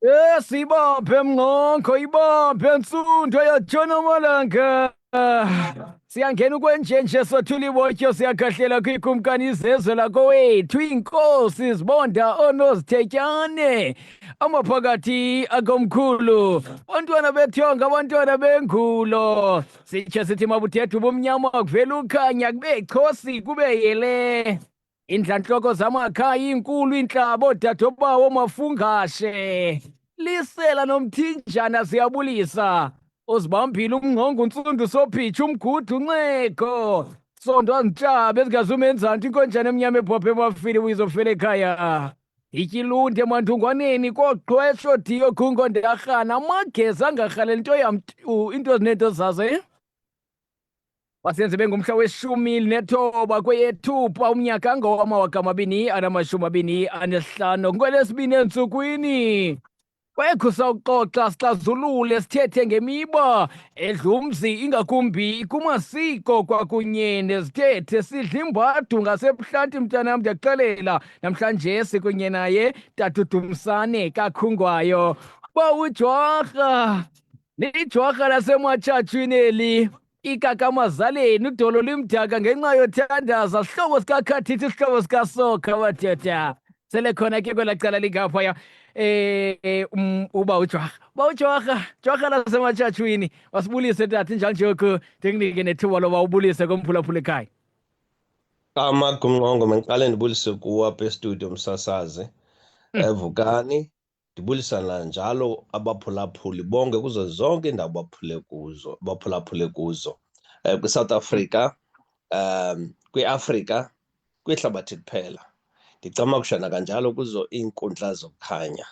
Yes, ibophe mnqonkho, ibophe ntsundu yatshona amalanga. Siyangena ukwenjenje sothula ibotyo siyakhahlela kwikumkani izezwe lakowethu iinkosi zibonda oonozithethyane amaphakathi akomkhulu bantwana bethonga abantwana bengulo sitsho sithi mabuthetha ubumnyama kuvela ukhanya kube chosi kube yele Iindlantloko zamakhaya, iinkulu, iintlaba, oodadobawo, oomafungashe, lisela nomthinjana ziyabulisa. Uzibambile umngqongo untsundu sophitsha umgudu unceko. Sondo azintshaba ezingazumenza nto inkonjane emnyama ebhobhe bafile uyizofela ekhaya. Ityilunde emantungwaneni kooqhwesho diyo khungo ndarhana amageza angarhaleli nto yamntu into ezineento zazo eh? Basenze bengumhla weshumi linethoba kweyeThupha umnyaka ngowama-2025 ngolwesibini entsukwini. Kwekho sawuxoxa sixazulule sithethe ngemiba edlumzi ingakumbi kumasiko kwakunye nezithethe sidla imbadu ngasebuhlanti mntanam ndiyakuxelela namhlanje sikunye naye tatuDumsane kaKhungwayo bawujwarha lijwarha lasematshatshwini eli ikakamazaleni udolo limdaka ngenxa yothandaza sihlobo sikakhathithi sihlobo sikasoka madoda sele khona ke kwela cala lingaphaya eh uba ujwarha uba ujwarha jwarha lasematshatshwini wasibulise tata njalo nje ndikunike nethuba loba ubulise komphulaphula ekhaya. Amagumnqongo mandiqale ndibulise kuwo apha estudio msasazi. Evukani Ndibulisa nanjalo abaphulaphuli bonke kuzo zonke iindawo baphule kuzo, baphulaphule kuzo kwiSouth Africa, kwiAfrika, kwihlabathi kuphela. Ndicamagushana kanjalo kuzo iinkundla zokukhanya.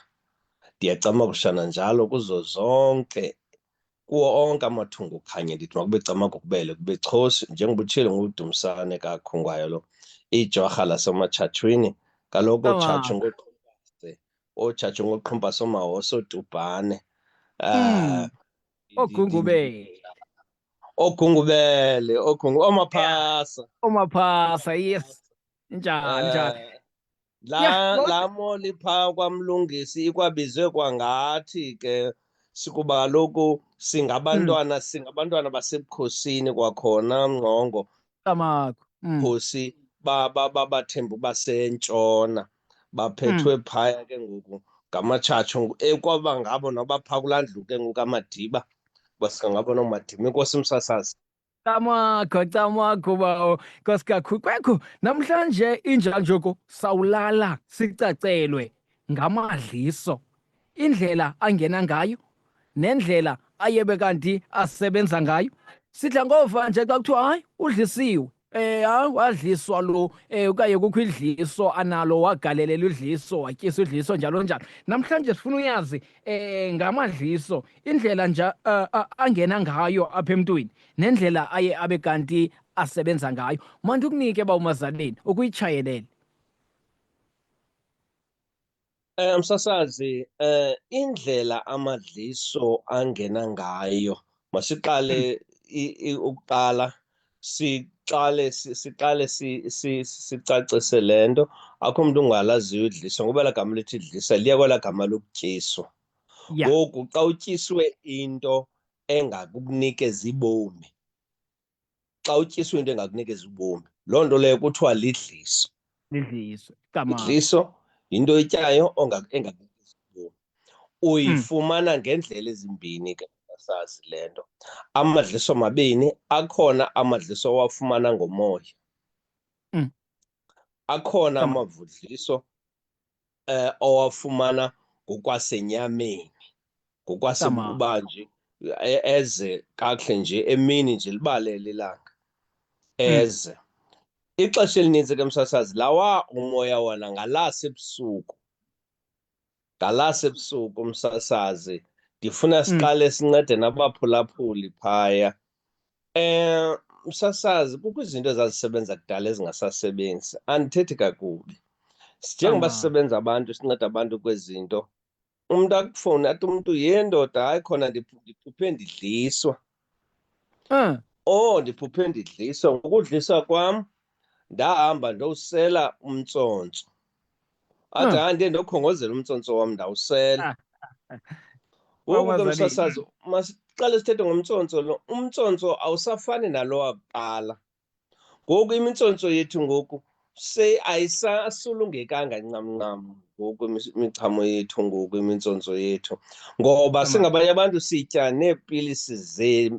Ndiyacamagushana njalo kuzo zonke kuwo onke amathungu okukhanya ndithi makube camagu kubele kube chosi njengoba utshilo nguDumsane kaKhungwayo lo ijwarha lasematshatshwini kaloku ootshatshu ngoqhumpase ootshatshu ngoqhumpase oomahoso ootubhane Oogungubele oogungubele oogungu oomaphasa oomaphasa yes njani njani La la moli phaa kwaMlungisi ikwabizwe kwangathi ke sikuba kaloku singabantwana singabantwana basebukhosini kwakhona Ngqongo. Camagu. Khosi babaThembu basentshona baphethwe phaya ke ngoku ngamatshatsho ekwaba ngabo nabaphaa kulaa ndlu ke ngoku aMadiba basingabo nooMadiba. Enkosi msasazi. Camagu, camagu bawo. Nkosi kakhulu. Kwekhu namhlanje injanjoko sawulala sicacelwe ngamadliso. Indlela angena ngayo nendlela ayebe kanti asebenza ngayo. Sidla ngova nje xa kuthiwa hayi udlisiwe. Hayi wadliswa lo okanye kukho idliso analo wagalelela idliso watyisa idliso njalo njalo. Namhlanje sifuna uyazi ngamadliso indlela nje angena ngayo apha emntwini nendlela aye abe kanti asebenza ngayo. Mandikunike ba umazaleni ukuyitshayelele. Msasazi, indlela amadliso angena ngayo, masiqale ukuqala siqale siqale sicacise le nto. Akho mntu ungalaziyo idliso ngoba elaa gama lithi idlisa liya kwelaa gama lokutyiswa. Ngoku xa utyiswe into engakukunikeza ibomi, xa utyiswe into engakunikeza ubomi, loo nto leyo kuthiwa lidliso. Lidliso. Idliso yinto oyityayo engakunikeza ubomi. Uyifumana ngeendlela ezimbini ke sazi le nto. Amadliso mabini, akhona amadliso owafumana ngomoya. Akhona amavudliso owafumana ngokwasenyameni, ngokwasekuba nje eze kakuhle nje emini nje libalele ilanga eze. Ixesha elininzi ke msasazi lawa umoya wona ngalasebusuku, ngalasebusuku msasazi. Ndifuna siqale sincede nabaphulaphuli phaya. Msasazi, kukho izinto ezazisebenza kudala ezingasasebenzi. Andithethi kakubi. Njengoba sisebenza abantu, sinceda abantu kwezinto, umntu akufowune athi umntu, yhe ndoda, hayi khona ndiphuphe ndidliswa. Oh, ndiphuphe ndidliswa. Ngokudliswa kwam ndahamba ndosela umntsontso. Athi hayi ndiye ndokhongozela umntsontso wam ndawusela. Ngoku ke msasazi, masiqale sithethe ngomntsontso lo. Umntsontso awusafani nalo wakuqala. Ngoku imintsonso yethu ngoku se ayisasulungekanga ncam ncam ngoku imichamo yethu ngoku imintsonso yethu, ngoba singabanye abantu sitya neepilisi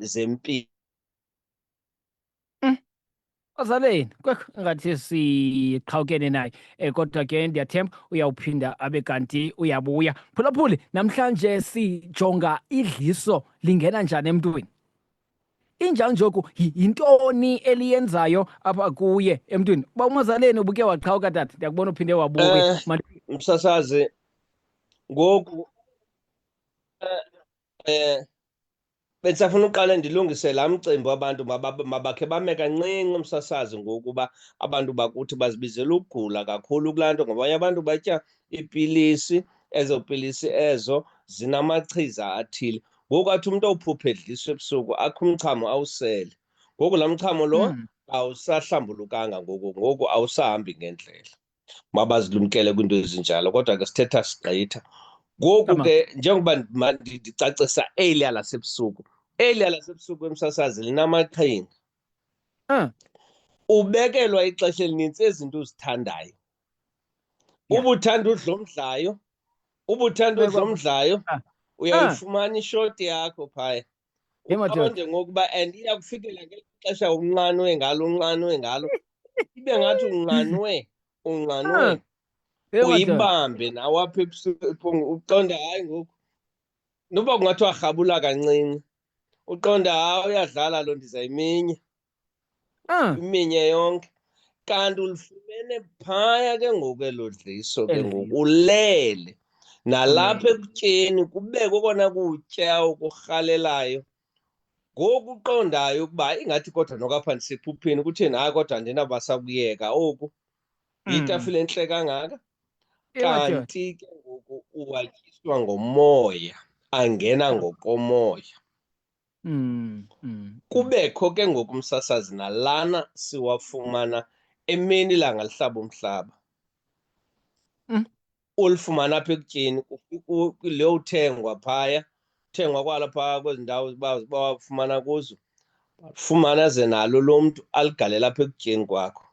zempilo. Bazaleni, kwekho ngathi siqhawukene naye kodwa ke ndiyathemba uyawuphinda abe kanti uyabuya. Phulaphuli, namhlanje sijonga idliso lingena njani emntwini. Injani njoku yintoni eliyenzayo apha kuye emntwini? Uba umazaleni ubuke waqhawuka tata, ndiyakubona uphinde wabuya. Msasazi, ngoku bendisafuna uqale ndilungise laa mcimbi wabantu mabakhe bame kancinci umsasazi ngokuba abantu bakuthi bazibizela ukugula kakhulu kulaa nto, ngoba abanye abantu batya iipilisi, ezo pilisi ezo zinamachiza athile. Ngoku athi umntu awuphuphe edliswa ebusuku akhe umchamo awusele. Ngoku laa mchamo lo awusahlambulukanga ngoku, ngoku awusahambi ngendlela. Mabazilumkele kwiinto ezinjalo, kodwa ke sithetha sigqitha. Ngoku ke njengoba ndicacisa eliya lasebusuku, eliya lasebusuku emsasazi linamaqhinga. Ubekelwa ixesha elinintsi ezinto uzithandayo. Ubuthanda udlomdlayo, ubuthanda udlomdlayo, uyayifumana ishoti yakho phaya. Uqonde ngokuba and iyakufikela ngeli xesha unxanwe ngalo, unxanwe ngalo. Ibe ngathi unxanwe, unxanwe. Uyibambe nawe apha ebusuku, uqonde hayi ngoku. Noba kungathiwa rhabula kancinci, uqonde hayi uyadlala lo, ndizayiminya. Iminye yonke. Kanti ulifumene phaya ke ngoku elo dliso ke ngoku, ulele. Nalapha ekutyeni kubekwe okona kutya okurhalelayo. Ngoku uqondayo ukuba ingathi kodwa nokapha ndisephupheni, kutheni hayi kodwa andinaba sakuyeka oku. Yitafile entle kangaka. Kanti ke ngoku uwatyiswa ngomoya, angena ngokomoya. Kubekho ke ngoku umsasazi nalana siwafumana emini ilanga lihlaba umhlaba. Ulifumana apha ekutyeni, leyo uthengwa phaya, uthengwa kwala phaya kwezi ndawo bawafumana kuzo. Fumana ze nalo lo mntu aligalele apha ekutyeni kwakho.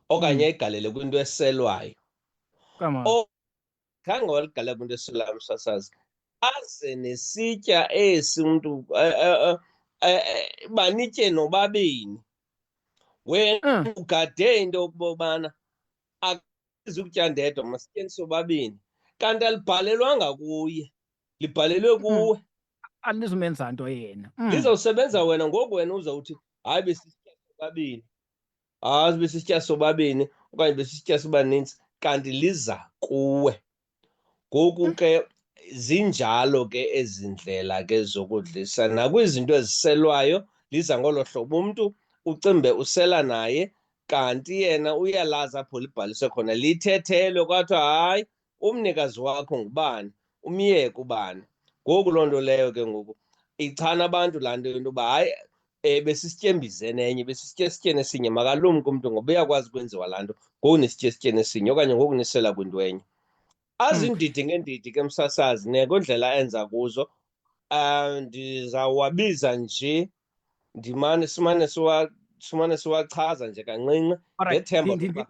Okanye ayigalele kwinto eselwayo. Khange waligalela kwinto eselwayo umsasazi. Aze nesitya esi umntu, banitye nobabini. Wena ugade into yokubana akuzukutya ndedwa, masityeni sobabini. Kanti alibhalelwanga kuye, libhalelwe kuwe. Alizumenza nto yena. Lizawusebenza wena ngoku, wena uzawuthi hayi besisitya sobabini, hayi besisitya sobabini okanye besisitya sibanintsi, kanti liza kuwe. Ngoku ke zinjalo ke ezi ndlela ke zokudlisa. Nakwizinto eziselwayo liza ngolo hlobo, umntu ucimbe usela naye kanti yena uyalazi apho libhaliswe khona, lithethelwe kwathiwa hayi umnikazi wakho ngubani, umyeke ubani. Ngoku loo nto leyo ke ngoku ichana abantu laa nto into yoba hayi besisitye embizeni enye, besisitye esityeni esinye, makalumke umntu ngoba uyakwazi ukwenziwa laa nto ngoku nisitye esityeni esinye okanye ngoku nisela kwinto enye. Azindidi ngeendidi ke msasazi nekwindlela enza kuzo. Ndizawuwabiza nje, ndimane simane siwa simane siwachaza nje kancinci ngethemba lokuba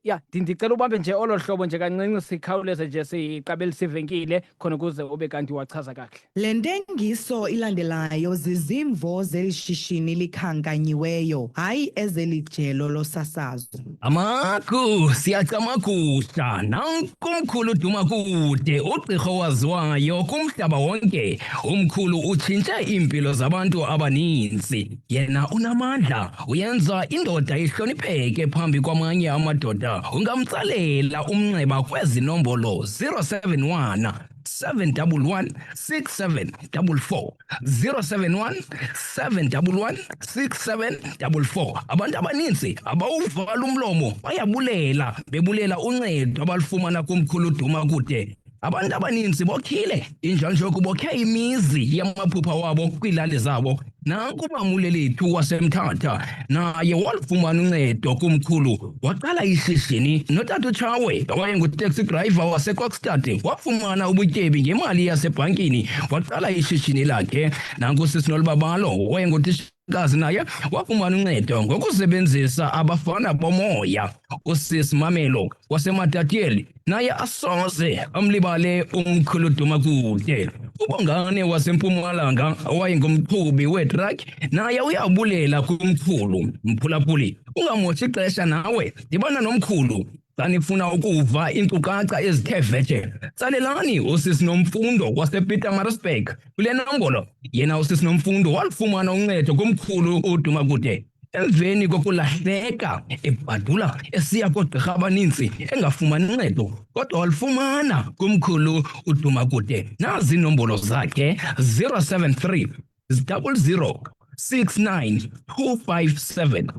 Ya, ndicela ubambe nje olo hlobo nje kancinci, sikhawuleze nje siqabelise ivenkile khona ukuze ube kanti wachaza kakuhle. Le ntengiso ilandelayo zizimvo zeli shishini likhankanyiweyo, hayi ezeli jelo losasazo. Amagu, siyacamagusha, nanku umkhulu Dumakude, ugqirha owaziwayo kumhlaba wonke. Umkhulu utshintshe iimpilo zabantu abaninzi. Yena unamandla, uyenza indoda ihlonipheke phambi kwamanye amadoda. Ungamtsalela umnxeba kwezi nombolo 071 711 6744, 071 711 6744. Abantu abaninzi abawuvala umlomo bayabulela, bebulela uncedo abalufumana kumkhulu Dumakude. Abantu abaninzi bokhile injanjoku bokhe imizi yamaphupha wabo kwiilali zabo. Nanku uMamulelethu waseMthatha naye walufumana uncedo kumkhulu waqala ishishini. Notata uTshawe owayengutaxi driver waseKokstad wafumana ubutyebi ngemali yasebhankini waqala ishishini lakhe. Nanku sisi Nolubabalo owayengutishikazi naye wafumana uncedo ngokusebenzisa abafana bomoya. Usisi Mamelo waseMatatiele naye asoze amlibale umkhulu Dumakude. UBongane waseMpumalanga owayengumqhubi weetrakhi naye uyabulela kumkhulu. Mphulaphuli, ungamotshi ixesha nawe, dibana nomkhulu. Xa nifuna ukuva iinkcukacha ezithe vetshe, tsalelani usisi Nomfundo wasePietermaritzburg kule nombolo. Yena usisi Nomfundo walufumana uncedo kumkhulu uDumakude emveni kokulahleka ebhadula esiya koogqirha abaninzi engafumani ncedo, kodwa walufumana kumkhulu uDumakude. Nazi iinombolo zakhe: 073 00 69 257.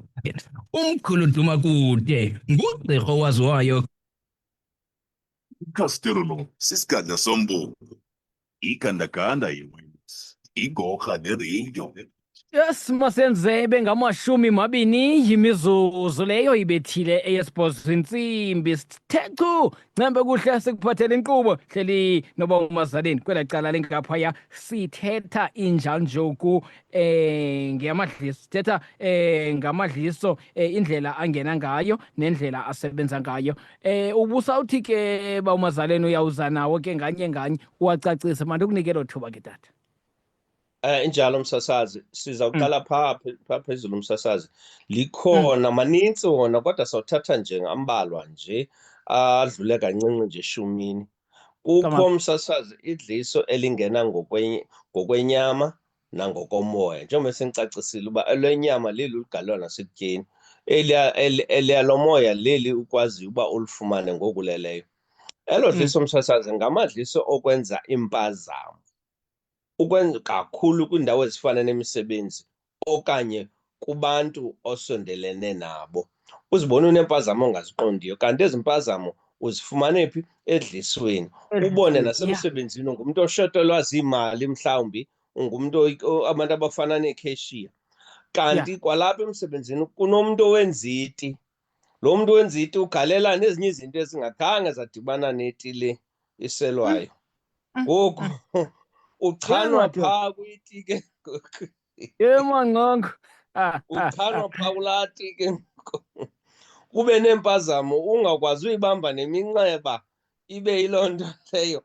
Umkhulu Dumakude ngugqirha owaziwayo. Castello sisigadla sombungu, igandaganda yewayilesi, igorha nereyiyo. Yes, masenze bengamashumi mabini yimizuzu leyo ibethile eyesibhozo intsimbi sithe chu ncembe kuhle sikuphathela inkqubo hleli noba umazaleni kwela cala lengaphaya sithetha injanjoku ngeyamadliso, sithetha ngamadliso, indlela angena ngayo nendlela asebenza ngayo. Ubusawuthi ke ba umazaleni uyawuza nawo ke nganye nganye uwacacise, mandikunike elo thuba ke tata. Injalo msasazi, sizawuqala pha phezulu msasazi. Likhona manintsi wona kodwa sawuthatha nje ngambalwa nje adlule kancinci nje eshumini. Kukho msasazi idliso elingena ngokwenyama nangokomoya. Njengoba sengicacisile uba elwenyama leli uligalelwa nasekutyeni, eliya lomoya leli ukwaziyo uba ulifumane ngokuleleyo. Elo dliso msasazi ngamadliso okwenza impazamo, ukwenza kakhulu kwiindawo ezifana nemisebenzi okanye kubantu osondelene nabo. Uzibone uneempazamo ongaziqondiyo, kanti ezi mpazamo uzifumane phi? Edlisweni. Ubone nasemsebenzini ungumntu oshotelwa ziimali, mhlawumbi ungumntu abantu abafana neekheshiya, kanti kwalapha emsebenzini kunomntu owenza iti. Lo mntu wenza iti ugalela nezinye izinto ezingakhange zadibana neti le iselwayo. Ngoku uchanwa phaa kwiti ke ngoku. Ye manqongo. Uchanwa phaa kulaa ti ke ngoku. Kube neempazamo ungakwazi uyibamba neminxeba ibe yiloo nto leyo.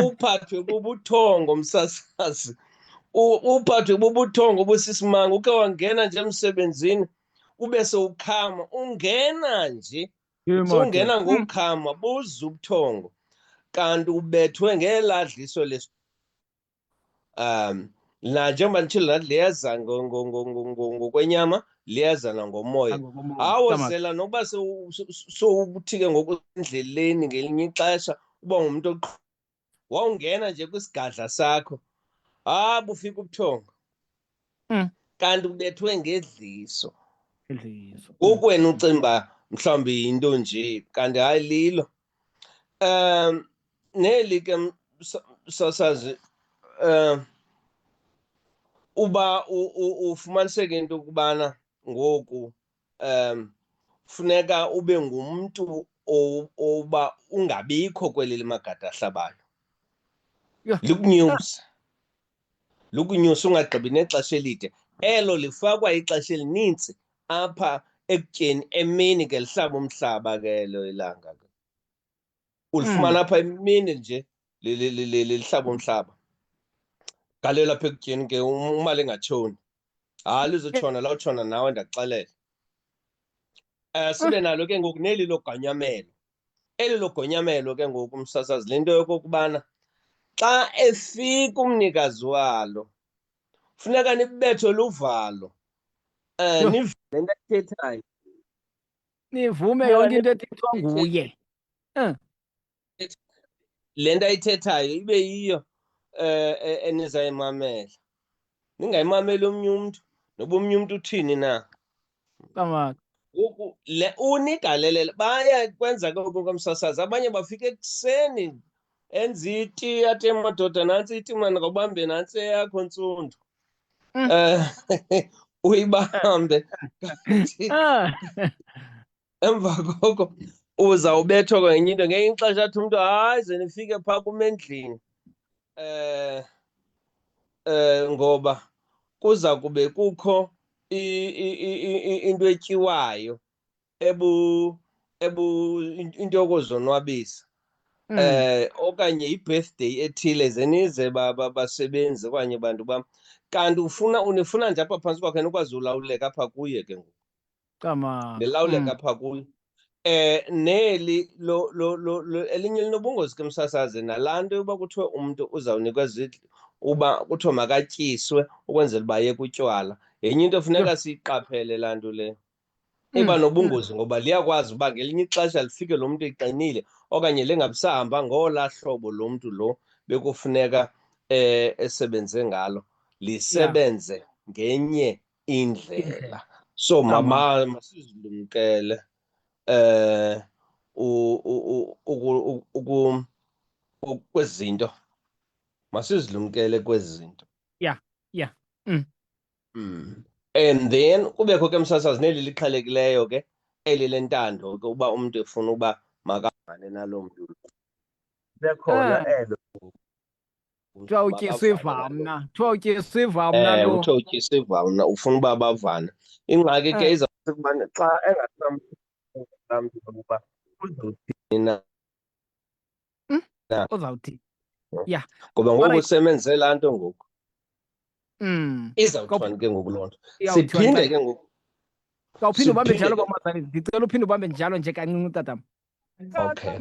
Uphathwe bubuthongo msasazi. Uphathwe bubuthongo busisimanga. Uke wangena nje emsebenzini ube sowukhama, ungena nje. Sowungena ngokukhama buza ubuthongo kanti ubethwe ngeladliso les na njengoba nditshilo nathi liyeza ngokwenyama, liyeza nangomoya. Awozela nokuba sowuthi ke ngoku endleleni ngelinye ixesha uba ngumntu wawungena nje kwisigadla sakho, hayi bufika ubuthongo. Kanti ubethwe ngedliso. Edliso. Ngoku wena ucimba mhlawumbi yinto nje, kanti hayi lilo. Neli ke msasazi, uba ufumaniseke into yokubana ngoku funeka ube ngumntu oba ungabikho kweli limagada ahlabayo. Likunyuse. Likunyuse ungagqibi nexesha elide. Elo lifakwa ixesha elinintsi apha ekutyeni emini ke lihlaba umhlaba ke elo ilanga ke. Ulifumana apha emini nje lihlaba umhlaba. Galela apha ekutyeni ke umali engatshoni. Hayi lizotshona lawutshona nawe ndakuxelela. Sibe nalo ke ngoku neli logonyamelo. Eli logonyamelo ke ngoku umsasazi le nto yokokubana xa efika umnikazi walo funeka nibethwe luvalo. Nive le nto ayithethayo. Nivume yonke into ethethwa nguye. Le nto ayithethayo ibe yiyo enizayimamela. Ningayimameli omnye umntu, noba omnye umntu uthini na. Ngoku le unigalelele baya kwenza ke oku komsasazi, abanye bafika ekuseni. Enze iti, athi madoda nantsi iti mani, khawubambe nantsi eyakho ntsundu. Uyibambe. Kanti emva koko uzawubethwa kwenye into ngenye ixesha, athi umntu hayi, ze nifike phaa kum endlini, ngoba kuza kube kukho into etyiwayo, into yokuzonwabisa, okanye i-birthday ethile, zenize basebenzi okanye bantu bam. Kanti unifuna nje apha phantsi kwakhe, nikwazi ulawuleka apha kuye ke ngoku. Nilawuleka apha kuye. Neli lo, lo, lo, lo, elinye linobungozi ke msasazi, nalaa nto yoba kuthiwe umntu uzawunikwa uba kuthiwe makatyiswe ukwenzela uba ayeke utywala. Yenye into funeka siyiqaphele laa nto leyo. Iba nobungozi ngoba liyakwazi uba ngelinye ixesha lifike lo mntu eqinile okanye lingabisahamba ngolaa hlobo lo mntu lo bekufuneka esebenze ngalo, lisebenze ngenye indlela. So mama, masizilumkele kwezinto, masizilumkele kwezinto. And then kubekho ke msasazi neli liqhelekileyo ke, eli lentando ke, uba umntu efuna uba makavane naloo mntu. Bekhona elo. Kuthiwa utyiswa ivamna, kuthiwa utyiswa ivamna lo. Kuthiwa utyiswa ivamna, ufuna uba bavane. Ingxaki ke iza kubana xa engasamntu uba uzawuthini na. Na. Uzawuthini? Yeah. Ngoba ngoku usebenze laa nto ngoku. Izawuthwani ke ngoku loo nto? Iyawuthwani Siphinde xa ke ngoku. Khawuphinde ubambe Siphinde njalo, ke Bamazane. Ndicela uphinde ubambe njalo nje kancinci, tatam. Okay.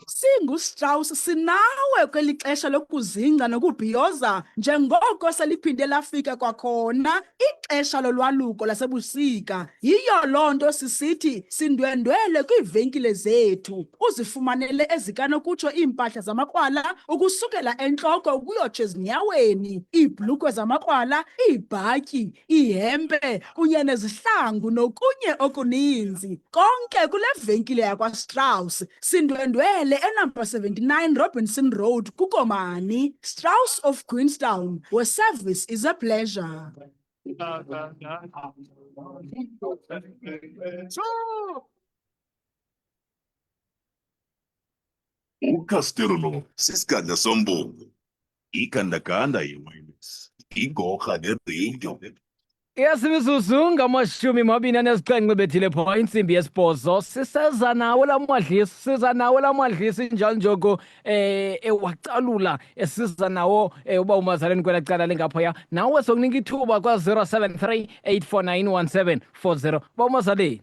SinguStrauss sinawe kweli xesha lokuzingca nokubhiyoza njengoko seliphinde lafika kwakhona ixesha lolwaluko lasebusika. Yiyo loo nto sisithi sindwendwele kwiivenkile zethu uzifumanele ezikanokutsho iimpahla zamakrwala ukusukela entloko ukuyotsho ezinyaweni, iibhlukhwe zamakrwala, iibhatyi, iihempe kunye nezihlangu nokunye okuninzi. Konke kule venkile yakwaStrauss. Sindwendwele enumber 79 Robinson Road kuKomani. Strauss of Queenstown, where service is a pleasure. UCastelo lo sisigadla sombungu, igandaganda ye-wireless, igorha neradio. Yes, imizuzu ngama-27 bethile phaa intsimbi yesibhozo. Siseza nawo la madlisi, siza nawo la madlisi njalo njoko ewacalula, esiza nawo uba umazaleni kwela cala lingaphaya. Nawe sokunika ithuba kwa-073 849 1740. Uba umazaleni.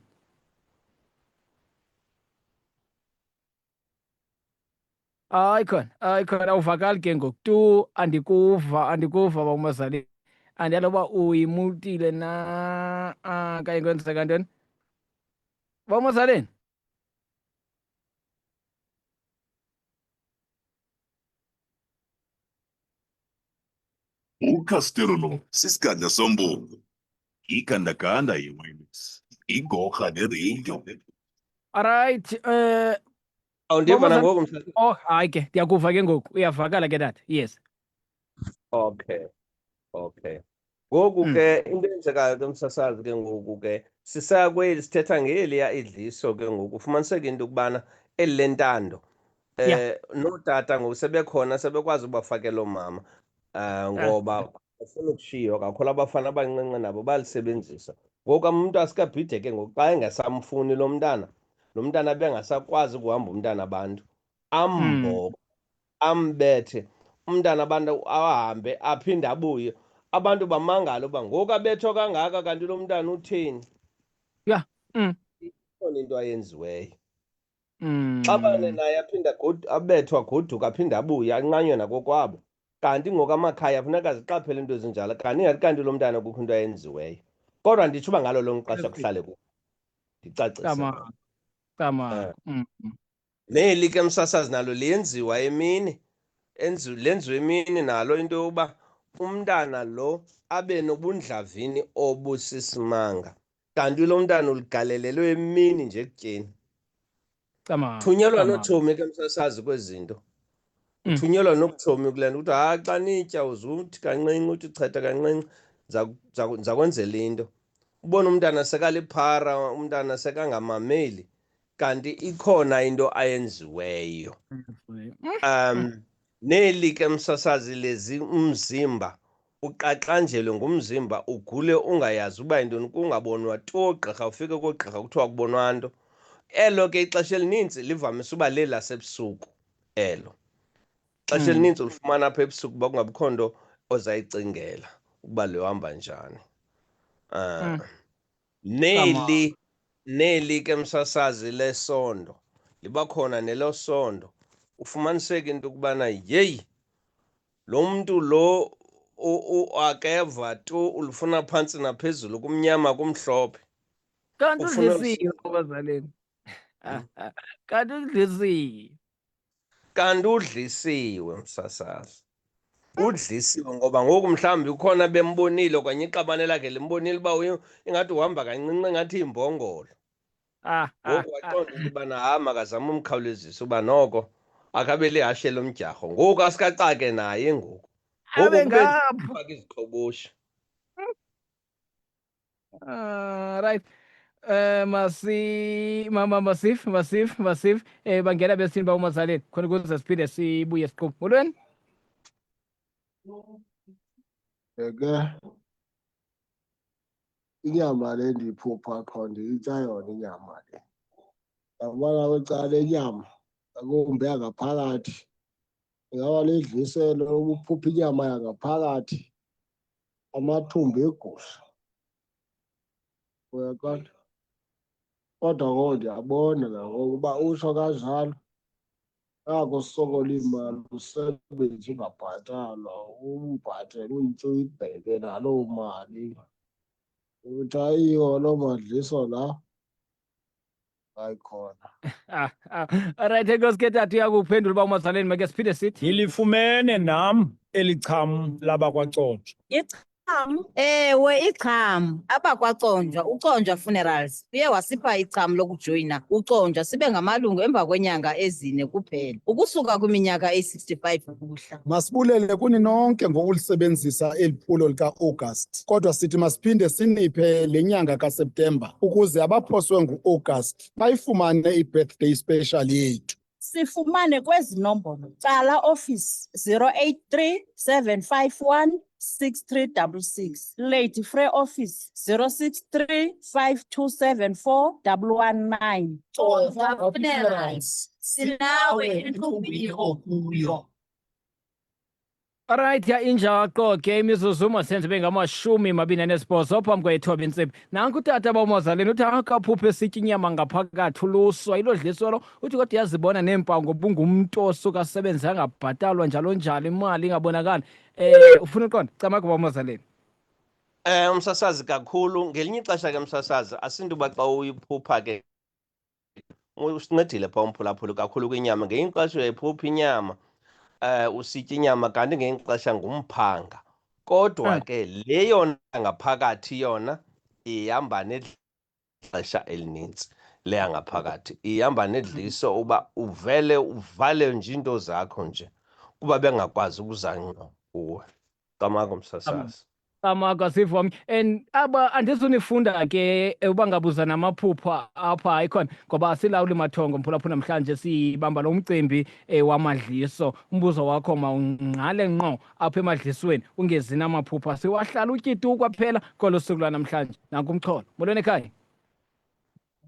Hayi khona, hayi khona, awuvakali ke ngoku tu, andikuva, andikuva uba umazali. Andiyalo uba uyimutile na, kanye kwenzeka ntoni? Uba umazaleni? UCastelo lo sisigadla sombungu, igandaganda ye-wireless, igorha neradio. Alright, Awundiva Mama, nangoku mhlawumbi? Oh, hayi ke, ndiyakuva ke ngoku. Uyavakala ke tata. Yes. Okay. Okay. Ngoku ke into eyenzekayo ke msasazi ke ngoku ke sisaya kweli sithetha ngeliya idliso ke ngoku, ufumaniseke into yokubana eli lentando nootata ngoku sebekhona, sebekwazi ubafakela oomama, ngoba bafuna ukushiywa kakhulu, abafana abancinci nabo balisebenzisa. Ngoku umntu asikabhide ke ngoku xa engasamfuni lo mntana, lo mntana bengasakwazi ukuhamba umntana abantu, amboko, ambethe umntana abantu, ahambe aphinde abuye, abantu bamangale uba ngoku abethwa kangaka kanti lo mntana utheni. Ikhona into ayenziweyo. Xabane naye aphinde abethwa, agoduka, aphinde abuye, anqanywe nakokwabo. Kanti ngoku amakhaya funeka aziqaphele into ezinjalo, kanti ingathi kanti lo mntana kukho into ayenziweyo. Kodwa nditsho uba ngalo lonke ixesha kuhlale ku ndicacise. Cama. Cama. Neli ke msasazi nalo liyenziwa emini. Lenziwa emini nalo into yokuba umntana lo abe nobundlavini obusisimanga. Kanti lo mntana uligalelelwe emini nje ekutyeni. Cama. Thunyelwa Cama. notshomi ke msasazi kwezi zinto. Uthunyelwa nobutshomi kule nto, kuthiwa hayi xa nitya uzuthi kancinci, uthi chetha kancinci, ndiza kwenzela into. Ubone umntana sekaliphara, umntana sekangamameli, kanti ikhona into ayenziweyo. Neli ke msasazi lezi umzimba uqaqanjelwe ngumzimba, ugule ungayazi uba yintoni, kungabonwa tu oogqirha, ufike koogqirha kuthiwa akubonwa nto. Elo ke ixesha elininzi livamise uba lelasebusuku elo. Ixesha elininzi ulifumana apha ebusuku uba kungabikho nto ozayicingela ukuba lihamba njani. Neli ke msasazi lesondo, liba khona nelosondo. Ufumaniseke into yokubana yeyi, lo mntu lo akeva tu, ulifuna phantsi naphezulu, kumnyama kumhlophe. Kanti Ufuna udlisiwe abazaleni. Kanti udlisiwe. Kanti udlisiwe msasazi. Udlisiwe ngoba ngoku mhlawumbi ukhona bembonile okanye iqabane lakhe limbonile uba ingathi uhamba kancinci, ingathi imbongolo. Ngoku waqonda into yobana hayi, makazame umkhawulezisa uba noko akabe lihashe lomdyarho. Ngoku asikacake naye ngoku. Ngoku Abe kube ngapho. ufaka iziqhoboshi. Right. Masi mama masif masif masif bangena besini ba umazaleni khona ukuze siphinde sibuye siqhube. Molweni. Ke inyama le ndiyiphupha qho ndiyitya yona inyama le. Yabona kwicala inyama akumbi yangaphakathi. Ingaba lidliselo ubuphupha inyama yangaphakathi, amathumbu egusha. Uyaqonda? Kodwa ngoku ndiyabona nangoku uba utsho kanjalo, akusokola imali usebenze ungabhatalwa, ubhatele uyitye uyibheke naloo mali. Uthi ayiyo loo madliso la, hayi khona. Alright, enkosi ke tata, uyakuphendula uba umazaleni make siphinde sithi. Ngilifumene nam eli cham labakwaConjwa. Icham? Ewe, icham. AbakwaConjwa, uConjwa Funerals, uye wasipha icham lokujoyina uConjwa sibe ngamalungu emva kwenyanga ezine kuphela, ukusuka kwiminyaka eyi-65 ukuhla. Masibulele kuni nonke ngokulisebenzisa eli phulo lika-August. Kodwa sithi masiphinde siniphe le nyanga kaSeptemba ukuze abaphoswe ngu-August bayifumane i-birthday special yethu. Sifumane kwezi nombolo: Cala office 083 751 6366, Lady Frere office 063 5274 119. Conjwa Funerals, sinawe entlungwini okuyo. Alright, ya injaqo ke imizuzu masenze bengamashumi 28 phambi kwethoba intsimbi. Nanku utata bawumazaleni uthi akaphuphe esitya inyama ngaphakathi uluswa ilo dliso lo, uthi kodwa uyazibona neempawu ngoba ungumntu osuka asebenze angabhatalwa njalo njalo, imali ingabonakali. Ufuna uqonda camagu bawumazaleni. Umsasazi kakhulu ngelinye ixesha ke msasazi asinto uba xa uyiphupha ke usincedile pha umphulaphuli kakhulu kwinyama. Ngelinye ixesha uyayiphupha inyama, usitya inyama kanti ngelinye ixesha ngumphanga. Kodwa ke le yona ngaphakathi yona ihamba nexesha elinintsi. Le yangaphakathi ihamba nedliso uba uvele uvale nje into zakho nje kuba bengakwazi ukuza ngqo kuwe. Camagu msasazi. Camagu asiva. And aba andizunifunda ke uba ngabuza namaphupha apha ayikhona ngoba asilawuli mathongo mphulaphula namhlanje sibamba lo mcimbi wamadliso. Umbuzo wakho mawungqale ngqo apha emadlisweni ungezi namaphupha siwahlala utyitu kwaphela kolo suku lwanamhlanje. Nanku umxholo. Molweni ekhaya.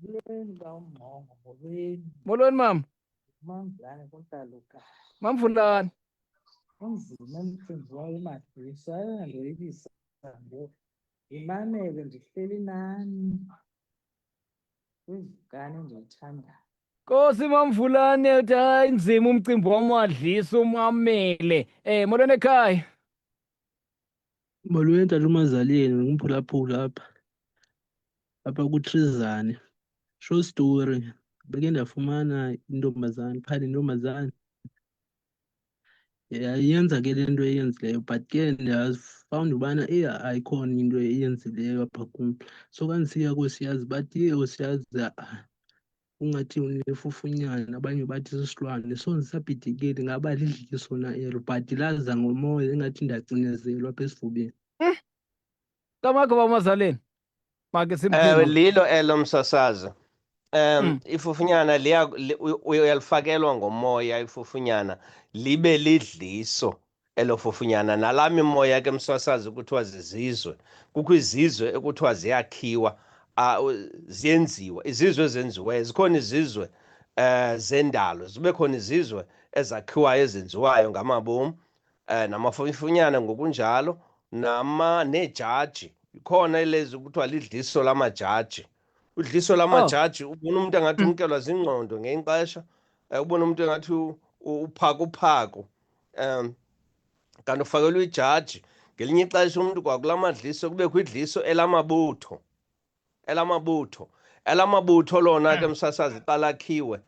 Molweni bawumngqongo, molweni. Molweni mama. Mamvulane kuNtaluka. Mamvulane. Kunzima umcimbi wayo madliso, ayonandoyikisa ngoku. Ndimamele ndihleli nani kwivukane endiyithandayo. Nkosi Mamvulane uthi hayi nzima umcimbi wamadliso umamele. Molweni ekhaya. Molweni tata uMazaleni, ngumphulaphula apha. Apha kuTrizane. Short story. Beke ndafumana intombazana, phaa le ntombazana. Yayenza ke le nto eyenzileyo but ke ndafound ubana eyi ayikhona into eyenzileyo apha kum. So xa ndisiya koosiyazi bathi, yeyi oosiyazi, ha-a. Ungathi unefufunyana, abanye bathi sisilwane. So ndisabhidekile ngaba lidliso na elo, but laza ngomoya ingathi ndacinezelwa apha esifubeni. Kamakho bamazaleni. Make Ewe, simphendule. lilo elo msasazi. Ifufunyana liya uyalifakelwa ngomoya ifufunyana libe lidliso elo fufunyana. Nalaa mimoya ke msasazi kuthiwa zizizwe. Kukho izizwe ekuthiwa ziyakhiwa, ziyenziwa, izizwe ezenziweyo. Zikhona izizwe zendalo, zibe khona izizwe ezakhiwayo ezenziwayo ngamabom. Namafufunyana ngokunjalo, neejaji. Ikhona elezi kuthiwa lidliso lamajaji. Udliso lamajaji, ubona umuntu engathi umkelwa zingqondo ngenye ixesha, ubona umuntu engathi uphakuphaku. Kanti ufakelwe ijaji. Ngelinye ixesha umuntu kwakula madliso kubekho idliso elamabutho. Elamabutho. Elamabutho lona ke msasazi xa lakhiwe,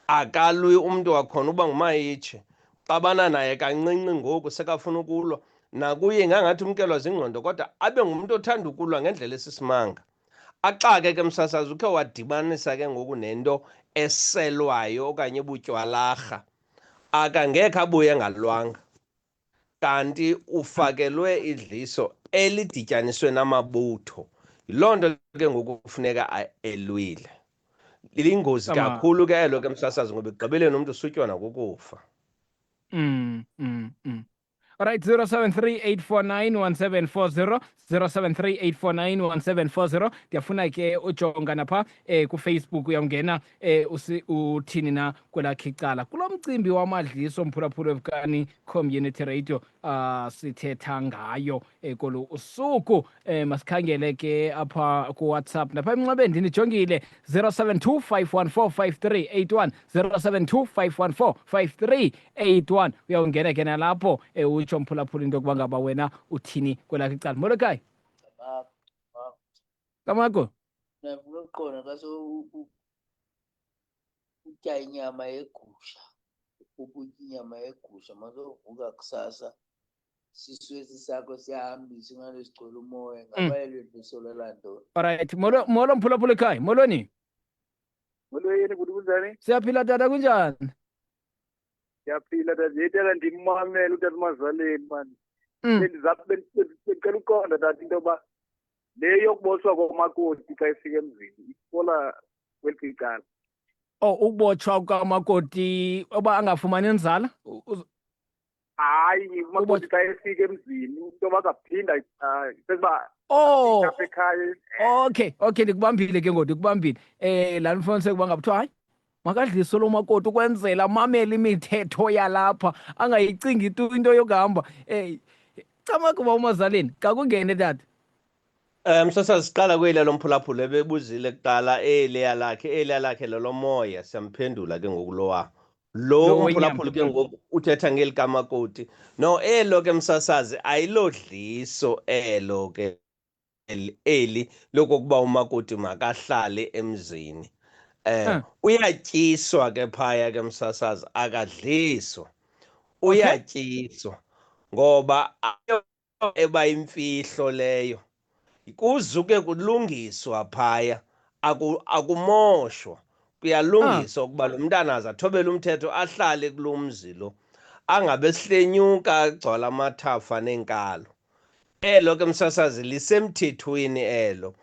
akalwi umntu wakhona uba ngumayitshe. Xabana naye kancinci ngoku sekafuna ukulwa. Nakuye ingangathi umkelwa zingqondo, kodwa abe ngumntu othanda ukulwa ngendlela esisimanga. Axake ke msasazi, ukhe wadibanisa ke ngoku nento eselwayo okanye ebutywalarha. Akangekhe abuye engalwanga. Kanti ufakelwe idliso elidityaniswe namabutho. Yiloo nto ke ngoku kufuneka elwile. Liyingozi kakhulu ke elo ke msasazi, ngoba ekugqibeleni umntu usutywa nakukufa. All right, 073 849 1740, 073 849 1740. Ndiyafuna ke ujonga napha kuFacebook, uyawungena uthini na kwelakhe icala kulo mcimbi wamadliso, mphulaphula weVukani Community Radio, sithetha ngayo kolu usuku. Masikhangele ke apha kuWhatsApp napha emnxebeni, ndinijongile 072 514 5381, 072 514 5381. Uyawungena ke nalapho utsho mphulaphula into yokuba ngaba wena uthini kwelakhe icala. Molo ekhaya. Kamako. Ndifuna ukuqonda xa utya inyama yegusha, ubutya inyama yegusha, masovuka kusasa sisu esi sakho siyahambisa ingathi sigcwele umoya, ngaba elo dliso lelanto? Alright, molo molo mphulaphula ekhaya. Molweni. Molweni, kuthi kunjani? Siyaphila tata, kunjani? Siyaphila tata. Hey tata, ndimamele utata Mazaleni mani. Bendicela uqonda tata into yoba le yokubotshwa komakoti xa efika emzini ifola kweliphi icala? Oh, ukubotshwa kukamakoti oba angafumani inzala? Hayi, umakoti xa efika emzini into yoba azaphinda, sekuba apha ekhaya. Okay, ndikubambile ke ngoku, ndikubambile. Laa mfumaniseke uba ngaba kuthiwa hayi makadliswe lo makoti ukwenzela amamele imithetho yalapha, angayicingi tu into yokuhamba. Camagu uba umazaleni, xa kungene tata. Msasazi, siqala kweli lomphulaphula ebebuzile kuqala eliya lakhe, eliya lakhe lolomoya, siyamphendula ke ngoku lowa. Lo Lo wenyama. umphulaphula ke ngoku uthetha ngeli kamakoti. No, elo ke msasazi ayilodliso elo ke eli lokokuba umakoti makahlale emzini. Uyatyiswa ke phaya ke msasazi, akadliswa. Uyatyiswa ngoba ayo eba imfihlo leyo. Kuzuke kulungiswa phaya, akumoshwa. Kuyalungiswa ukuba lo mntana aze athobele umthetho, ahlale kulo mzi lo. Angabe sihlenyuka agcwala amathafa neenkalo. Elo ke msasazi lisemthethweni elo.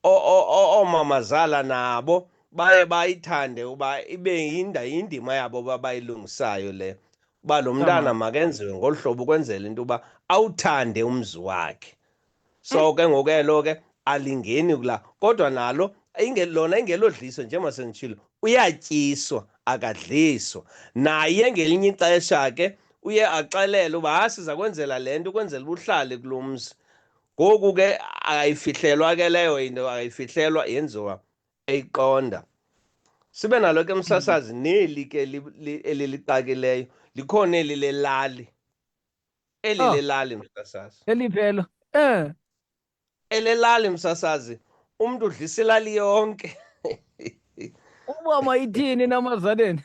Oomamazala nabo baye bayithande uba ibe yindima yabo abayilungisayo le. Uba lo mntana makenziwe ngolu hlobo ukwenzela into yoba awuthande umzi wakhe. So ke ngoku elo ke alingeni kula, kodwa nalo lona ingelodliso njengoba senditshilo, uyatyiswa akadliswa. Naye ngelinye ixesha ke uye axelele uba hayi siza kwenzela le nto ukwenzela uba uhlale kulo mzi. Ngoku ke akayifihlelwa ke leyo into, akayifihlelwa, yenziwa eyiqonda. Sibe nalo ke msasazi neli ke elilixakileyo, likhona eli lelali. Eli lelali msasazi. Eliphi elo? Elelali msasazi, umntu udlisa ilali yonke. Uba mayithini namazaleni?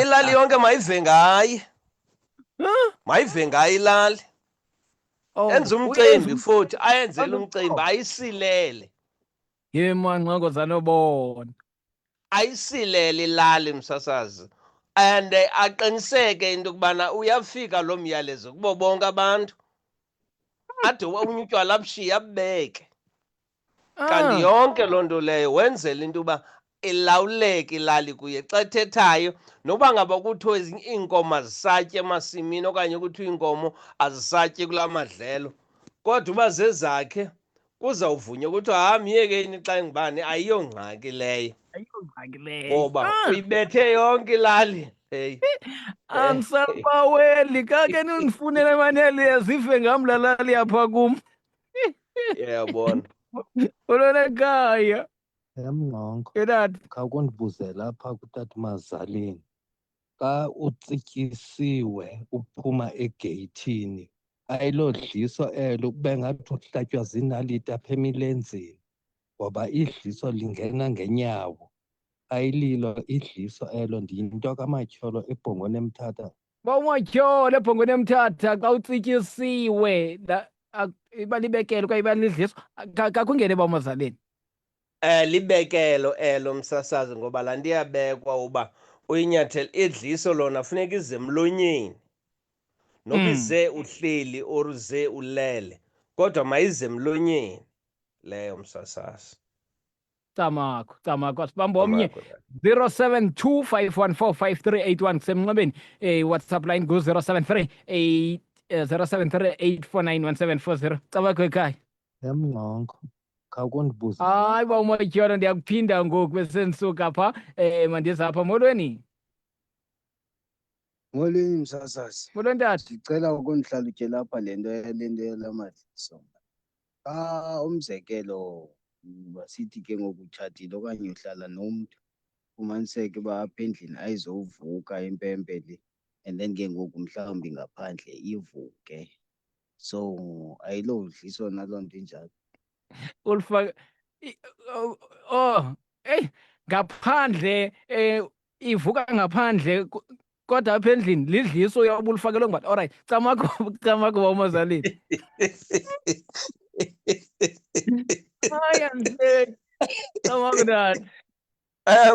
Ilali yonke mayive ngaye. Huh? Mayive ngaye ilali. Oh, Enza umcimbi uyenza futhi, ayenzele Enza umcimbi, umcimbi. ayisilele. Ye manqoko zanobona. Ayisilele ilali msasazi and aqiniseke into yokubana uyafika loo myalezo kubo bonke abantu ade unye utywala abushiye abubeke kanti yonke loo nto leyo wenzela into yoba ilawuleke ilali kuye xa ethethayo noba ngaba kuthiwa ezinye iinkomo azisatyi emasimini okanye kuthiwa iinkomo azisatyi kulaa madlelo kodwa uba zezakhe kuzawuvunywa kuthiwa ha myekeni xa ingubani ayiyongxaki leyo ayiyongxaki leyo ngoba uyibethe yonke ilali hey Andisabaweli kake nindifunele maneli zife ngam laa lali apha kum. Yabona. Ulona ekhaya. Emngqongo. Yetata. Khawukundibuzela apha kutata uMazaleni. Xa utsityisiwe uphuma egeyithini ayilodliso elo kube ngathi uhlatywa ziinaliti apha emilenzeni ngoba idliso lingena ngenyawo. Ayililo idliso elo ndiyinto kaMatyholo eBhongweni eMthatha. Uba uMatyholo eBhongweni eMthatha xa utsityisiwe iba libekelo okanye iba lidliso kakungene uba uMazaleni. Libekelo elo msasazi ngoba laa nto iyabekwa uba uyinyathele idliso lona funeka ize emlonyeni noba ize uhleli or uze ulele kodwa mayize emlonyeni leyo msasazi. Camakho, camakho asibambe omnye 0725145381 kusemnxebeni WhatsApp line ngu 073 8 0738491740 camakho ekhaya. Emngqongo khawukundibuza. Hayi ba uMatyolo ndiyakuphinda ngoku besendisuka pha mandiza apha molweni. Molweni msasazi. Molweni tata. Ndicela ukundihlalutyela apha le nto le nto yala madliso. Xa umzekelo masithi ke ngoku utshatile okanye uhlala nomntu fumaniseke uba apha endlini ayizovuka impempe le and then ke ngoku mhlawumbi ngaphandle ivuke. So ayilodliso naloo nto injalo. Ulifaka oh, oh eyi ngaphandle ivuka ngaphandle kodwa apha endlini lidliso uyoba ulifakelwe ngubani. Alright, camakho camakho uba umazalini. Hayi andihleki. Camakho tata.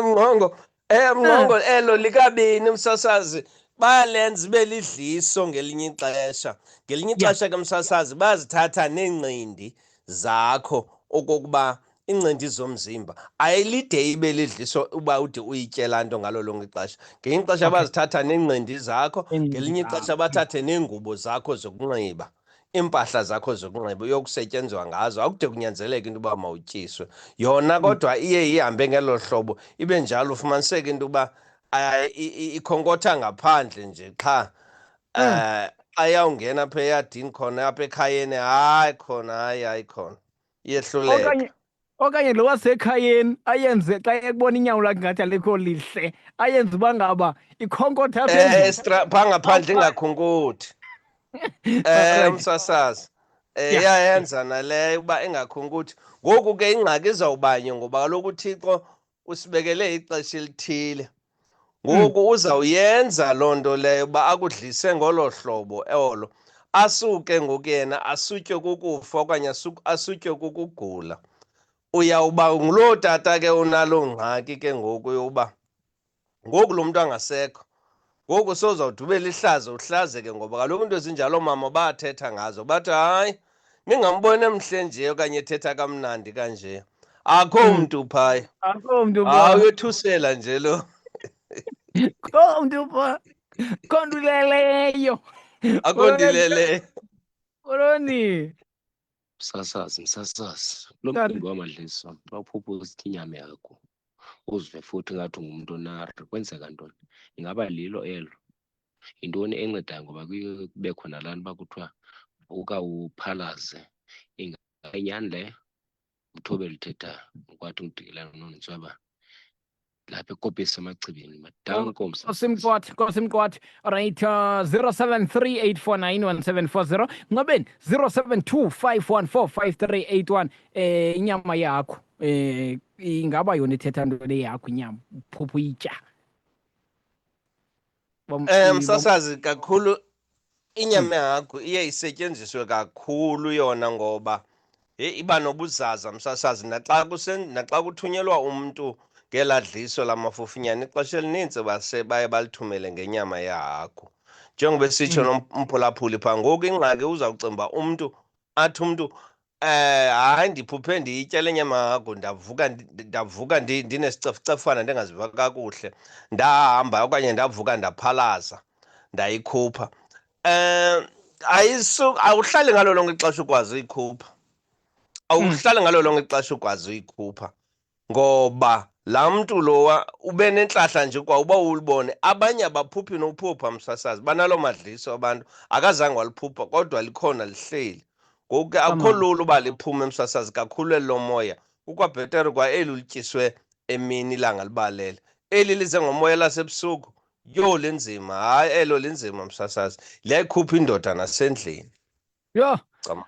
Mngqongo, Mngqongo elo likabini msasazi bayalenza ibe lidliso ngelinye ixesha. Ngelinye ixesha ke msasazi bazithatha neencindi zakho okokuba iincindi zomzimba ayilide ibe lidliso uba ude uyitye laa nto ngalo lonke ixesha. Ngelinye ixesha bazithatha neencindi zakho, ngelinye ixesha bathathe neengubo zakho zokunxiba, iimpahla zakho zokunxiba uyokusetyenzwa ngazo, akude kunyanzeleke into yoba mawutyiswe. Yona kodwa iye ihambe ngelo hlobo ibe njalo, ufumaniseke into yoba ikhonkotha ngaphandle nje qha. Xa iyawungena apha eyadini khona apha ekhayeni, hayi khona, hayi, hayi khona. Iyehluleka. Okanye lo wasekhayeni ayenze xa ekubona inyawo lakhe ngathi alikho lihle, ayenze uba ngaba ikhonkotha apha endlini. Phaa ngaphandle ingakhonkoti. Umsasazi. Iyayenza naleyo uba ingakhonkoti. Ngoku ke ingxaki izawubanye ngoba kaloku uThixo usibekele ixesha elithile. Ngoku uzawuyenza loo nto leyo uba akudlise ngolo hlobo olo. Asuke ngoku yena asutywe kukufa okanye asutywe kukugula. Uyawuba nguloo tata ke unaloo ngxaki ke ngoku yokuba ngoku lo mntu angasekho. Ngoku sozawudubela ihlazo uhlazeke ngoba kaloku into ezinjalo oomama bayathetha ngazo bathi hayi ningamboni emhle nje okanye ethetha kamnandi kanje. Akho mntu phaya. Akho mntu Hayi, phaa. uyothusela nje lo. Akho mntu phaa. Akho nto uleleyo. Akho nto ileleyo. Molweni. Msasazi, msasazi. Lo Tata. mcimbi wamadliso, xa uphupha usitya inyama yakho, uzive futhi ngathi ungumntu onari, kwenzeka ntoni? Ingaba lilo elo? Yintoni encedayo ngoba kuye kube khona laa nto uba kuthiwa vuka uphalaze? Ingaba inyani leyo? Mthobeli uthethayo, ngokwathi ngudikelana nonontsweba lapha eKopisi emachibini. Madanko msasazi. Nkosi Mqwathi, Nkosi Mqwathi. Alright, 0738491740. Nqabeni 0725145381. Inyama yakho. Ingaba yona ithetha ntoni yakho inyama? Uphupha uyitya. Msasazi kakhulu inyama yakho iye isetyenziswe kakhulu yona ngoba hey iba nobuzaza msasazi naxa kuthunyelwa umntu Ngelaa dliso lamafufunyana ixesha elinintsi base baye balithumele ngenyama yehagu. Njengoba esitsho nomphulaphuli phaa, ngoku ingxaki uzawucinga uba umntu athi umntu hayi ndiphuphe ndiyitya le nyama yehagu, ndavuka ndinesicefucefana ndingaziva kakuhle, ndahamba okanye ndavuka ndaphalaza ndayikhupha. Awuhlali ngalo lonke ixesha ukwazi uyikhupha. Awuhlali ngalo lonke ixesha ukwazi uyikhupha, ngoba laa mntu lowa ube nentlahla nje kwa uba ulibone. Abanye abaphuphi nophupha, msasazi, banaloo madliso abantu, akazange waliphupha kodwa likhona lihleli. Ngoku ke akukho lula uba liphume, msasazi, kakhulu eli lomoya. Kukwabhetere kwa eli ulityiswe emini ilanga libalele. Eli lize ngomoya lasebusuku, yho, linzima. Hayi, elo linzima, msasazi, liyayikhupha indoda nasendlini. Yho. Cama.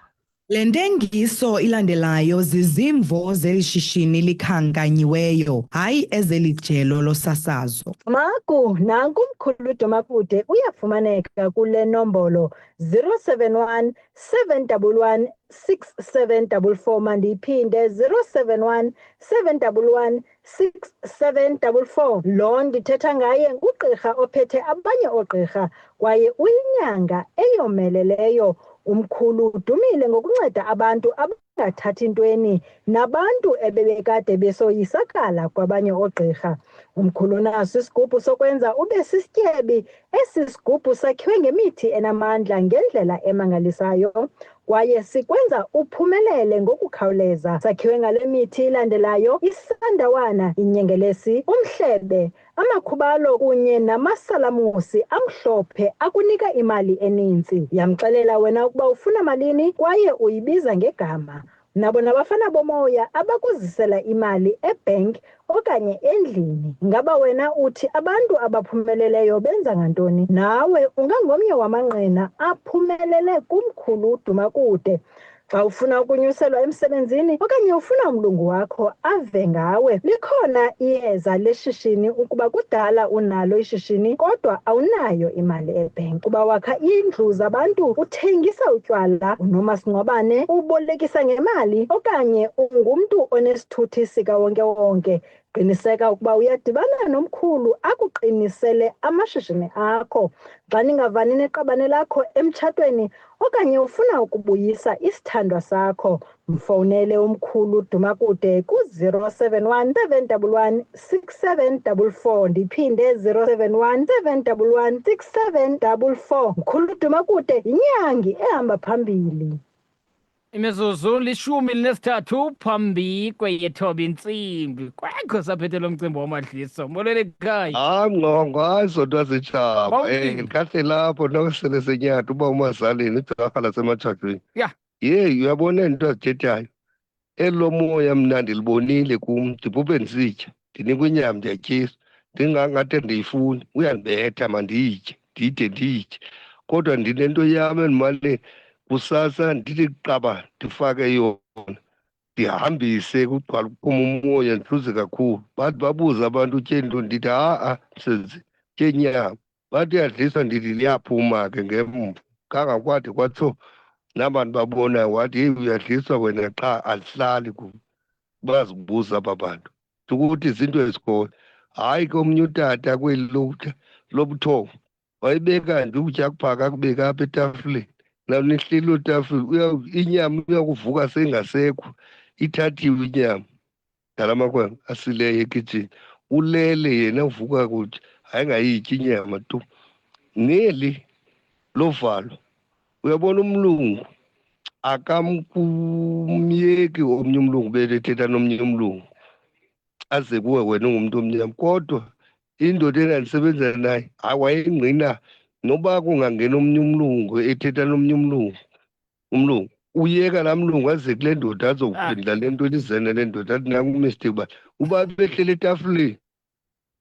Le ntengiso ilandelayo zizimvo zeli shishini likhankanyiweyo, hayi ezeli jelo losasazo. Maku, nanku umkhulu Dumakude uyafumaneka kule nombolo 071 711 6744. Mandiyiphinde, 071 711 6744. Lo ndithetha ngaye ngugqirha ophethe abanye oogqirha kwaye uyinyanga eyomeleleyo. Umkhulu udumile ngokunceda abantu abangathathi ntweni nabantu ebebekade besoyisakala kwabanye oogqirha. Umkhulu unaso isigubhu sokwenza ube sisityebi. Esi sigubhu sakhiwe ngemithi enamandla ngendlela emangalisayo kwaye sikwenza uphumelele ngokukhawuleza. Sakhiwe ngale mithi ilandelayo: isandawana, inyengelesi, umhlebe, amakhubalo kunye namasalamusi amhlophe akunika imali eninzi. Yamxelela wena ukuba ufuna malini kwaye uyibiza ngegama. Nabo nabafana bomoya abakuzisela imali ebhenki okanye endlini. Ngaba wena uthi abantu abaphumeleleyo benza ngantoni? Nawe ungangomnye wamangqina aphumelele kumkhulu Dumakude. Xa ufuna ukunyuselwa emsebenzini okanye ufuna umlungu wakho ave ngawe, likhona iyeza leshishini ukuba kudala unalo ishishini kodwa awunayo imali ebhenki. Kuba wakha iindlu zabantu, uthengisa utywala, unomasingcwabane, ubolekisa ngemali okanye ungumntu onesithuthi sikawonkewonke, qiniseka ukuba uyadibana nomkhulu akuqinisele amashishini akho. Xa ningavani neqabane lakho emtshatweni okanye ufuna ukubuyisa isithandwa sakho, mfowunele umkhulu Dumakude ku-071 711 6744. Ndiphinde, 071 711 6744. Mkhulu Dumakude yinyangi ehamba phambili. Imizuzu 13 phambi kweyethoba intsimbi. Kwekho saphethe lo mcimbi wamadliso. Molweni ekhaya. Hayi Ngqongo, hayi zodwa zitshaba. Bawuthini? Kahle lapho nokusele senyatha uba umazaleni ijarha lasematshatweni. Yeyi, uyabona into azithethayo. Elo moya mna ndilibonile kum, ndiphuphe ndisitya, ndinikwa inyama ndiyatyiswa, ndingangathi ndiyifuni, uyandibetha mandiyitye, ndide ndiyitye. Kodwa ndinento yam endimane kusasa ndithi qaba ndifake yona, ndihambise kugcwala kuphuma umoya, ndihluze kakhulu. Bathi babuze abantu utye ntoni, ndithi ha-a msenzi, tye inyama. Bathi uyadliswa, ndithi liyaphuma ke ngemva. Kangakwade kwatsho nabantu babonayo, wathi heyi uyadliswa wena qha alihlali kum. Bazibuza aba bantu ukuthi zinto ezikhoyo. Hayi ke omnye utata kweli lobuthongo wayibeka nje ukutya kuphaka akubeka apha etafileni. Lanihleli loo tafile, inyama uyakuvuka seyingasekho, ithathiwe inyama ngala makhwenkwe asileyo ekitshini. Ulele yena uvuka kuthi hayi ngayityi inyama tu. Neli lovalo, uyabona umlungu akamkumyeki omnye umlungu bethetha nomnye umlungu aze kuwe wena ungumntu omnyama. Kodwa indoda endandisebenza naye, hayi wayengqina noba kungangena omnye umlungu ethetha nomnye umlungu, umlungu uyeka laa mlungu aze kule ndoda azokuphendula le nto lizene le ndoda, athi nanku umistake uba uba behleli etafileni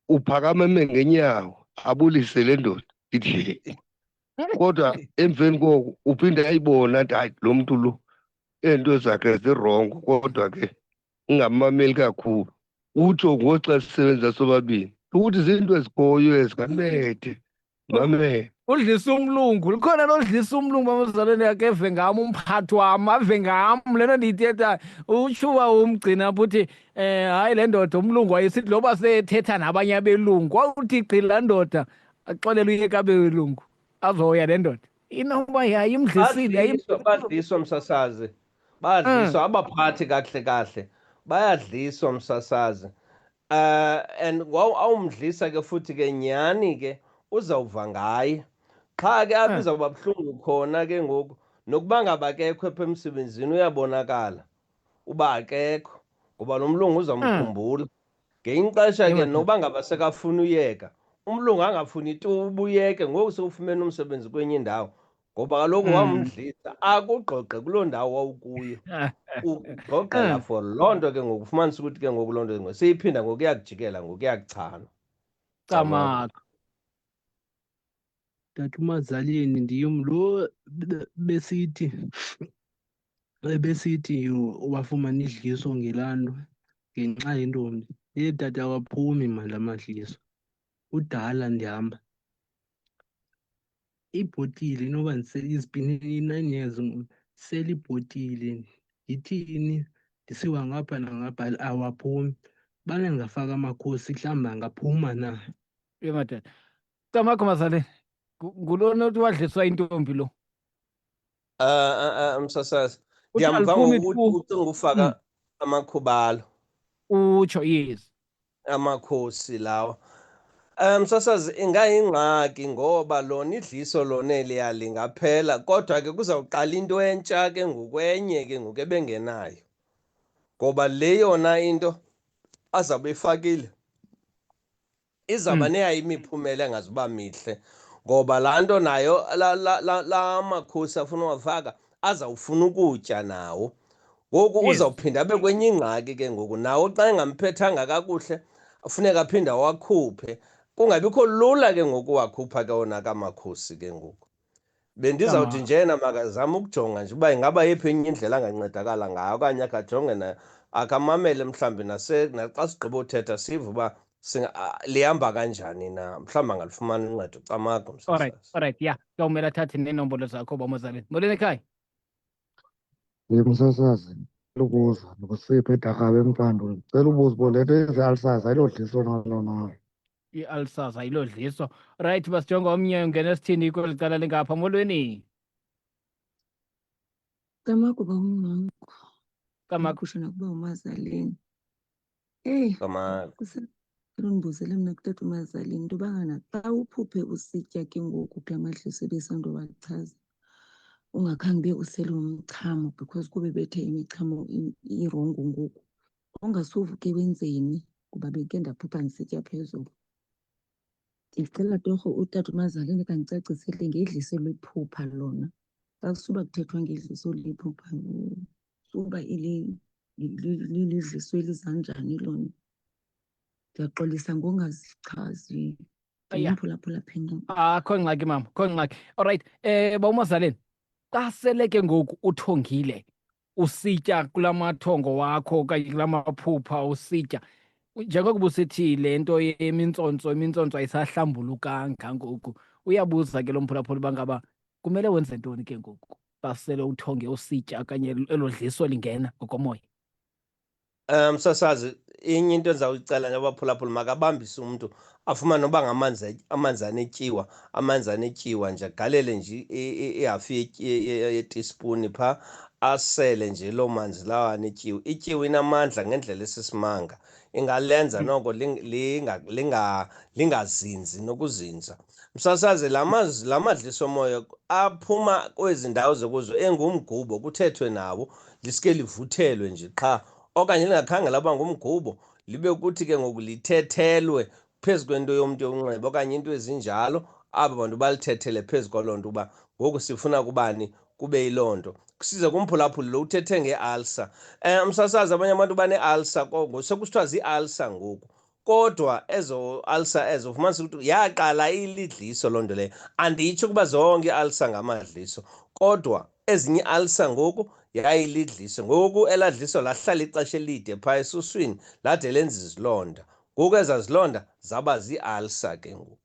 uphakama eme ngenyawo abulise le ndoda. Ndithi kodwa emveni koko uphinde ayibone athi hayi lo mntu lo eento zakhe zirongo, kodwa ke ungamameli kakhulu. Utsho ngoxa sisebenza sobabini ukuthi zinto ezikhoyo ezi, kancede mamele. Udlisa umlungu, likhona lodlisa umlungu bamazalwane yakhe eve ngam umphathi wam, ave ngam le nto ndiyithetha. Utshuba umgcina apha uthi um hayi le ndoda umlungu wayesithi loba sethetha nabanye abelungu, wawuthi gqi laa ndoda axolele uyeka abelungu azoya le ndoda. Inoba yayimdlisile, Badliswa, badliswa msasazi. Badliswa abaphathi kakuhle kahle. Bayadliswa msasazi. And awumdlisa ke futhi ke nyhani ke uzawuva ngaye. Qha ke apho izawuba buhlungu khona ke ngoku nokuba ngaba akekho apha emsebenzini uyabonakala uba akekho ngoba lo mlungu uzamkhumbula. Ngelinye ixesha ke noba ngaba sekafuna uyeka, umlungu angafuni tu ubuyeke ngoku sewufumene umsebenzi kwenye indawo ngoba kaloku wamdlisa akugqogqe kuloo ndawo wawukuyo. Ugqogqela for loo nto ke ngoku ufumanisa ukuthi ke ngoku loo nto ngoku seyiphinda ngoku iyakujikela ngoku iyakuchana. Camagu. Tata uMazaleni ndim lo besithi ebesithi wafumana idliso ngelaa nto ngenxa yentombi. Ye tata awaphumi mani la madliso, kudala ndihamba. Ibhotile inoba it's been 9 years ngoku, ndisela ibhotile ndithini ndisiwa ngapha nangapha awaphumi. Ubana ndingafaka amakhosi mhlawumbi angaphuma na? Yhe madoda. Camagu Mazaleni, ngulona othi wadliswa intombi lo? Msasazi, Uthi ndiyamva aliphumi ngoku tu. ucinga ufaka amakhubalo. Utsho, yes. Amakhosi lawa. Msasazi, ingayingxaki ngoba lona idliso lona eliya lingaphela, kodwa ke kuzawuqala into entsha ke ngoku, enye ke ngoku ebengenayo. Ngoba le yona into azawube efakile izawuba neyayo imiphumela engazuba mihle, ngoba laa nto nayo la makhosi afuna uwafaka azawufuna ukutya nawo. Ngoku uzawuphinda abe kwenye ingxaki ke ngoku, nawo xa engamphethanga kakuhle funeka aphinde awakhuphe, kungabikho lula ke ngoku uwakhupha ke wona kamakhosi ke ngoku. Bendizawuthi njena makazame ukujonga nje uba ingaba yeyiphi enye indlela angancedakala ngayo, okanye akajonge nayo akamamele mhlawumbi naxa sigqiba uthetha sive uba lihamba kanjani na, mhlawumbi angalifumana uncedo. Camagu, msasazi. All right, all right, yeah. Kuyawumele athathe neenombolo zakho bamazaleni. Molweni ekhaya. Ye msasazi, lukuza nokusipha eDarhabe eMqanduli. Ndicela ubuza uba le nto yezi-ulcers ayilodliso na lona? I-ulcers ayilodliso. Right, basijonga omnye ungena sithini kweli cala lingapha. Molweni. Camagu bawumnqongo. Camagu. Kusho nakuba umazaleni. Hey, Camagu. kusele undibuzele mna kutata umazaleni into yoba ngana xa uphuphe usitya ke ngoku kula madliso ebesandowachaza, ungakhange ube usele umchamo because kube bethe imichamo irongo ngoku, ungasuvuke wenzeni kuba bendike ndaphupha ndisitya phezulu. Ndicela torho utata umazaleni kandicacisele ngedliso lephupha lona. Xa suba kuthethwa ngedliso lephupha, suba lilidliso elizanjani lona. Ndiyaxolisa ngongazichazi. Ndimphulaphula phela. Akho ngxaki mama, akho ngxaki. All right, bawumazaleni, xa sele ke ngoku uthongile usitya kula mathongo wakho okanye kula maphupha usitya, njengokuba usithi le nto yemintsonso, imintsonso ayisahlambulukanga ngoku, uyabuza ke lo mphulaphuli uba ngaba kumele wenze ntoni ke ngoku xa sele uthonge usitya okanye elo dliso lingena ngokomoya? Msasazi, inye into endizawuyicela nje abaphulaphuli, makabambise umntu afumane noba ngamanzi, amanzi anetyiwa, amanzi anetyiwa nje, agalele nje ihafu yetispuni phaa, asele nje loo manzi lawo anetyiwa. Ityiwa inamandla ngendlela esisimanga, ingalenza noko lingazinzi nokuzinza. Msasazi, la madliso omoya aphuma kwezi ndawo zikuzo engumgubo, kuthethwe nawo, liske livuthelwe nje qha, okanye lingakhange laba ngumgubo, libe kuthi ke ngoku lithethelwe phezu kwento yomntu yonxeba okanye into ezinjalo, aba bantu balithethele phezu kwaloo nto uba ngoku sifuna kubani kube yiloo nto. Size kumphulaphuli lo uthethe nge-ulcer. Msasazi, abanye abantu bane-ulcer, sekusithiwa zii-ulcer ngoku, kodwa ezo ulcer ezo ufumanisa ukuthi yaqala ilidliso loo nto leyo. Anditsho ukuba zonke ii-ulcer ngamadliso, kodwa ezinye ii-ulcer ngoku yayilidliso. Ngoku elaa dliso lahlala ixesha elide phaa esuswini, lade lenza izilonda. Ngoku ezaa zilonda zaba zii-ulcer ke ngoku.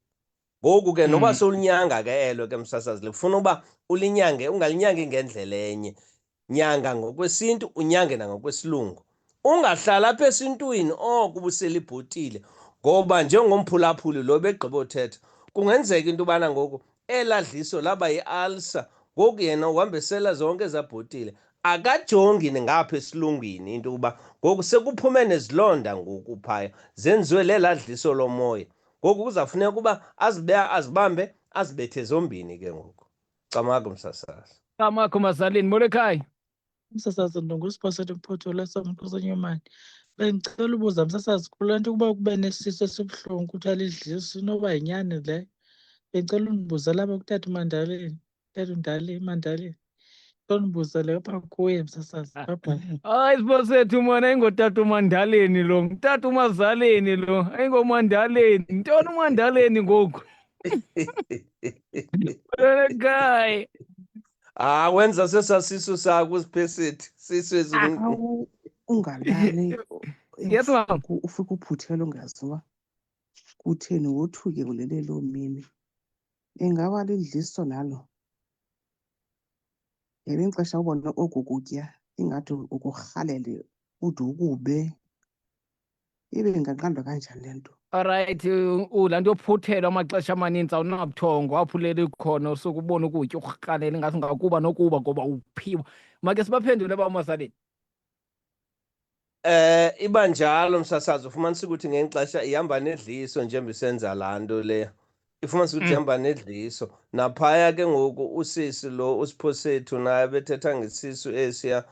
Ngoku ke noba sowulinyanga ke elo ke msasazi, lifuna uba ulinyange, ungalinyangi ngendlela enye. Nyanga ngokwesintu, unyange nangokwesilungu. Ungahlala apha esintwini oko ubusela ibhotile, ngoba njengomphulaphuli lo begqibothetha, kungenzeka into yobana ngoku elaa dliso laba yi-alsa, ngoku yena uhambisela zonke ezaa bhotile. Akajongi ngapha esilungwini into yokuba ngoku sekuphume nezilonda ngoku phaya, zenziwe lelaa dliso lomoya. Ngoku kuzawufuneka uba azibambe, azibethe zombini ke ngoku. Camagu msasazi. Camagu Mazaleni, molo ekhaya. Msasazi, ndinguSiphosethu Mphothulo waseMqosonyomane. Bendicela ubuza msasazi, kule nto ukuba kube nesisu esibuhlungu kuthiwa lidliso, inoba yinyani leyo? Bendicela undibuzela apha kutata uMandaleni, tata uNdaleni, Mandaleni. Cela undibuzele apha kuye msasazi. Bye bye. Hayi Siphosethu mani, ayingotata uMandaleni lo, ngutata uMazaleni lo, ayingoMandaleni. Ntoni uMandaleni ngoku? Molo ekhaya. Ah, wenza sesasisu sakho uSiphesethu, sisu esi. Awu, ungalali Yes, ma'am. ebusuku, ufike uphuthela ungaziwa kutheni, wothuke ulele loo mini. Ingaba lidliso nalo? Ngelinye ixesha ubone oku kutya ingathi ukurhalele ude ukube. Ibe inganqandwa kanjani le nto? Alright, laa nto yophuthelwa amaxesha amanintsi awunabuthongo, apho ulele khona usuke ubone ukutya ukurhalela ingathi ungakuba nokuba ngoba uphiwa. Make sibaphendule ba uMazaleni. Iba njalo msasazi, ufumanisa ukuthi ngelinye ixesha ihamba nedliso njengoba isenza laa nto leya. Ifumanisa ukuthi ihamba nedliso. Naphaya ke ngoku usisi lo uSiphosethu naye bethetha ngesisu esiya.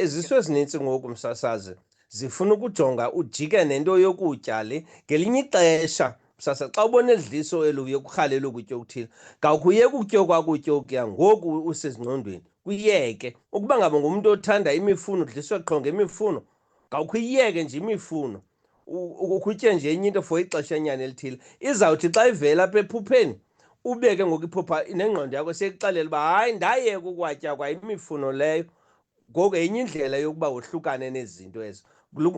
Izisu ezinintsi ngoku msasazi zifuna ukujonga ujike nento yokutya le. Ngelinye ixesha msasazi xa ubona edliso elo uye kurhalela ukutya okuthile, ngawukuyeka ukutya okwakutya okuya ngoku usezingqondweni, kuyeke. Ukuba ngaba ngumntu othanda imifuno, udliswe qho ngemifuno, ngawukuyeke nje imifuno, ukutye nje enye into for ixeshanyana elithile. Izawuthi xa ivela apha ephupheni, ube ke ngoku iphupha nengqondo yakho seyikuxelela uba hayi ndayeka ukwatya kwa imifuno leyo. Ngoku yenye indlela yokuba wohlukane nezinto ezo,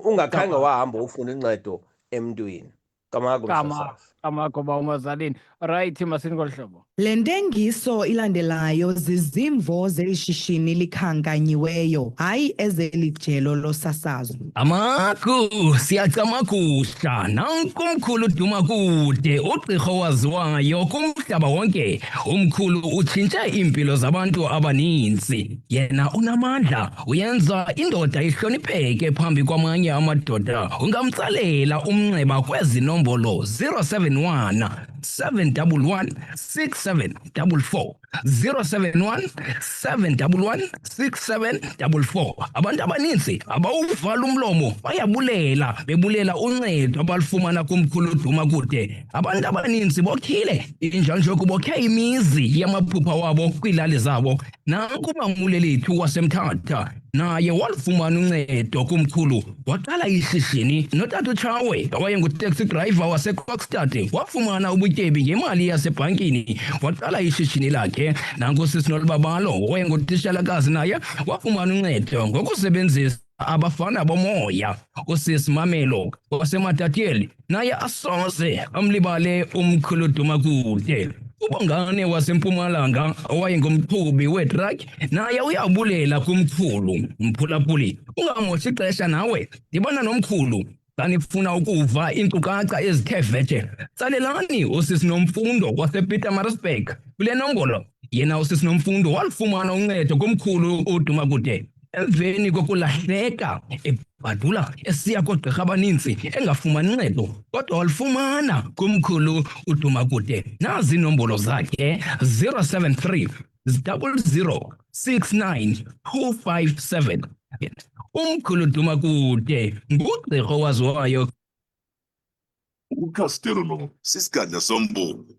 ungakhange wahamba ufuna uncedo emntwini. Camagu, msasazi. Camagu ba uMazaleni. Right, masini ngolu hlobo. Le ntengiso ilandelayo zizimvo zeli shishini likhankanyiweyo, hayi ezeli jelo losasazo. Amagu, siyacamagusha. Nanku umkhulu Dumakude, ugqirha owaziwayo kumhlaba wonke. Umkhulu utshintshe iimpilo zabantu abaninzi. Yena unamandla, uyenza indoda ihlonipheke phambi kwamanye amadoda. Ungamtsalela umnxeba kwezi nombolo 071 711 6744, 071 711 6744. Abantu abaninzi abawuvala umlomo bayabulela, bebulela uncedo abalufumana kumkhulu Dumakude. Abantu abaninzi bokhile injanjoku, bokhe imizi yamaphupha wabo kwiilali zabo. Nanku uMamulelethu waseMthatha, naye walufumana uncedo kumkhulu, waqala ishishini. Notata uTshawe owayengutaxi driver waseKokstad wafumana ubutyebi ngemali yasebhankini, waqala ishishini lakhe. Nanku sisi Nolubabalo owayengutishalakazi, naye wafumana uncedo ngokusebenzisa abafana bomoya. Usisi Mamelo waseMatatiele naye asoze amlibale umkhulu Dumakude. Ubongane waseMpumalanga owayengumqhubi weetrakhi naye uyabulela kumkhulu. Mphulaphuli, ungamoshi ixesha nawe, dibana nomkhulu. Xa nifuna ukuva iinkcukacha ezithe vetshe, tsalelani usisi Nomfundo wasePietermaritzburg kule nombolo. Yena usisi Nomfundo walufumana uncedo kumkhulu uDumakude emveni kokulahleka ebhadula esiya koogqirha abaninzi engafumani ncedo, kodwa walufumana kumkhulu uDumakude. Nazi iinombolo zakhe: 073 00 69 257. Umkhulu Dumakude ngugqirha owaziwayo. UCastello lo sisigadla sombungu.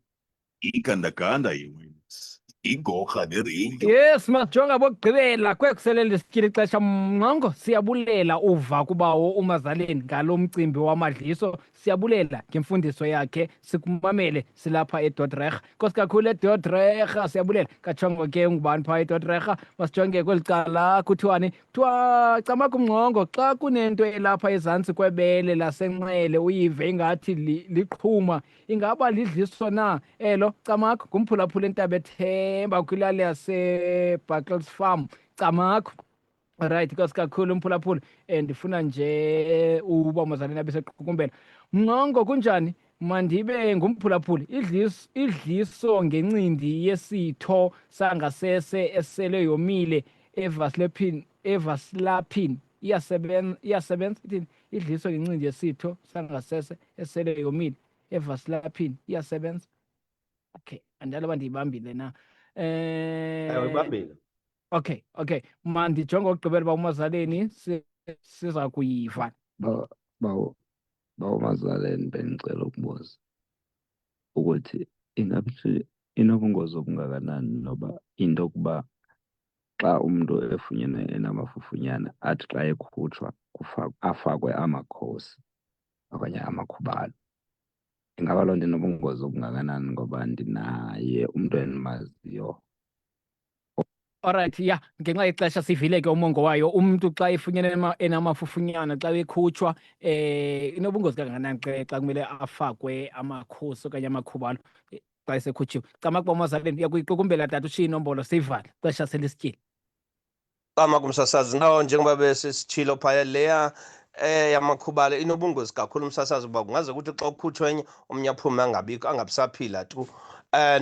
Igandaganda yeWales. Igorha nereyiyo. Yes, masijonga bokugqibela kwekusele lisityile ixesha mnqongo siyabulela uva kubawo umazaleni ngalo mcimbi wamadliso siyabulela ngemfundiso yakhe sikumamele silapha eDordrecht Nkosi kakhulu eDordrecht siyabulela katshongo ke ungubani phaa eDordrecht masijonge kweli cala kuthiwani kuthiwa camaku mngqongo xa kunento elapha ezantsi kwebele lasenxele uyive ingathi liqhuma ingaba lidliso na elo camakho ngumphulaphula entaba ethemba kwilali yasebuckles Farm camakho. Right, nkosi kakhulu umphulaphula. Ndifuna nje uba mazaleni abe sequkumbela. Mnqongo kunjani? Mandibe ngumphulaphuli. Idliso, idliso ngencindi yesitho sangasese esele yomile evaslepin evaslapin iyasebenza iyasebenza ithini? Idliso ngencindi yesitho sangasese esele yomile evaslapin iyasebenza. Okay, andalo uba ndiyibambile na. Ewe, ibambile. Okay. Mandijonge okugqibela uba umazaleni siza kuyiva. Bawo bawo mazaleni bengicela ukubuza ukuthi ingabe inobungozi obungakanani noba into yokuba xa umntu efunyenwe enamafufunyana athi xa ekhutshwa afakwe amakhosi okanye amakhubalo. Ingaba loo nto inobungozi obungakanani ngoba ndinaye umntu endimaziyo. Alright, ya, ngenxa yexesha sivile ke umongo wayo. Umntu xa efunyenwe enamafufunyana xa ekhutshwa inobungozi kangakanani xa kumele afakwe amakhosi okanye amakhubalo xa esekhutshiwe. Camaku bamazaleni, uyakuyiqukumbela tata ushiye inombolo siyivale, xesha selisityile. Cama kumsasazi nawo njengoba besisitshilo phaya leya yamakhubalo inobungozi kakhulu umsasazi uba kungaze kuthi xa kukhutshwa enye omnye aphume angabikho angabisaphila tu.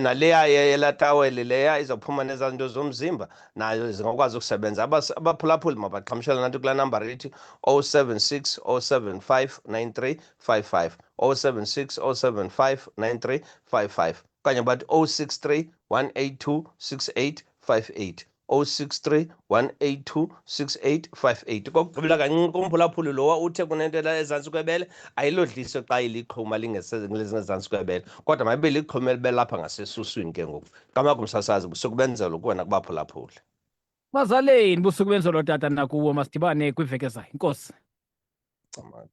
Naleya yelataweli leya izophuma nezaa zinto zomzimba nayo zingakwazi ukusebenza. Abaphulaphuli mabaqhamshela nathi kulaa nambara ithi 076 075 9355, 076 075 9355 okanye bathi 063 182 6858, 063 182 6858. Kokugqibela kancinci kumphulaphuli lowa uthe kunento ezantsi kwebele, ayilodliso xa iliqhuma lingezantsi kwebele, kodwa mayibe liqhuma elibelapha ngasesuswini ke ngoku. Kamaku msasazi, busuku benzelo kuwena kubaphulaphuli. Mazaleni, busuku benzelo tata nakuwo, masidibane kwiveki ezayo. Inkosi. Camagu.